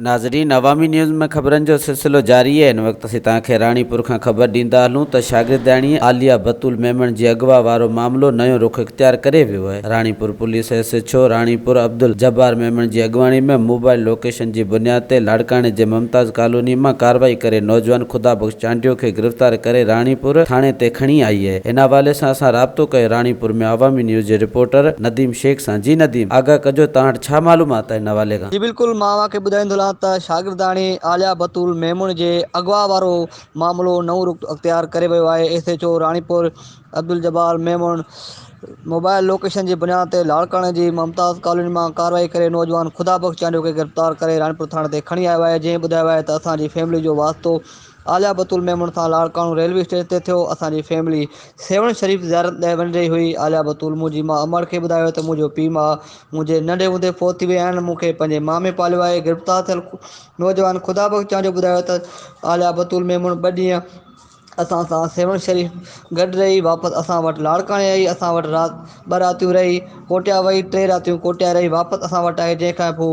ناظرين عوامي نيوز ۾ خبرن جو سلسلو جاري آهي هن وقت اسين توهان کي راڻيپور کان خبر ڏيندا هلون ته شاگردياڻي عاليه بتول ميمڻ جي اغوا وارو معاملو نيون رخ اختيار ڪري ويو آهي Ranipur police S H O Ranipur Abdul Jabbar Memon جي اڳواڻي ۾ موبائل لوڪيشن جي بنياد تي لاڙڪاڻي جي ممتاز ڪالوني مان ڪارروائي ڪري نوجوان خدا بخش چانڊيو کي گرفتار ڪري راڻيپور ٿاڻي تي کڻي آئي آهي ان حوالي سان اسان رابطو ڪيو راڻيپور ۾ عوامي نيوز جي رپورٽر نديم شيخ سان جي نديم آگاهه ڪجو توهان وٽ ڇا معلومات آهي ان حوالي کان. جي بلڪل مان اوهان کي ٻڌائيندو هلان ته شاگرداڻي عاليه بتول ميمڻ جي اغوا وارو معاملو نئون رخ اختيار ڪري ويو آهي S H O Ranipur Abdul Jabbar Memon mobile location جي بنياد تي لاڙڪاڻي جي ممتاز ڪالوني مان ڪارروائي ڪري نوجوان خدا بخش چانڊيو کي گرفتار ڪري راڻيپور ٿاڻي تي کڻي آيو آهي جنهن ٻڌايو آهي ته اسان جي فيملي جو واسطو عاليه بتول ميمڻ سان لاڙڪاڻو ريلوي اسٽيشن تي ٿيو. اسان جي فيملي سيوهڻ شريف زيارت لاء وڃي رهي هئي. عاليه بتول منهنجي ماء امڙ کي ٻڌايو ته منهنجو پيء ماء منهنجي ننڍي هوندي فوت ٿي ويا آهن. مون کي پنهنجي مامي پاليو آهي. گرفتار ٿيل نوجوان خدا بخش چانڊيو ٻڌايو ته عاليه بتول ميمڻ ٻه ڏينهن اسان سان سيوهڻ شريف گڏ رهي واپس اسان وٽ لاڙڪاڻي آئي. اسان وٽ رات ٻه راتيون رهي ڪوٽيا وئي. ٽي راتيون ڪوٽيا رهي واپس اسان وٽ آئي جنهن کان پوء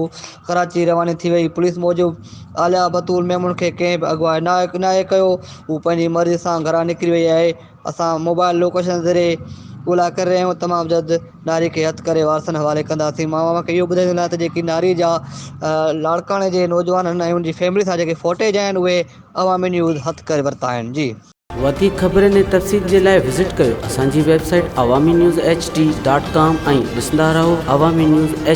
ڪراچي رواني ٿي وئي. پوليس موجب عاليه بتول ميمڻ کي ڪنهن به اغوا ناهي ڪيو، هو پنهنجي مرضي سان گهران نڪري وئي آهي، اسان موبائل لوڪيشن ذريعي ڳولا ڪري رهيا آهيون، تمام جلد ناري کي هٿ ڪري وارثن حوالي ڪنداسين. مان اوهان کي اهو ٻڌائيندو هلان ته جيڪي ناري جا لاڙڪاڻي جي نوجوانن ۽ ان جي فيملي سان جيڪي فوٽيج آهن اهي عوامي نيوز هٿ ڪري ورتا آهن. جي. وڌيڪ خبرن ۽ تفصيل جي لاء وزٽ ڪيو اسان جي website Awami news H D dot com ۽ ڏسندا رهو عوامي نيوز ايڇ.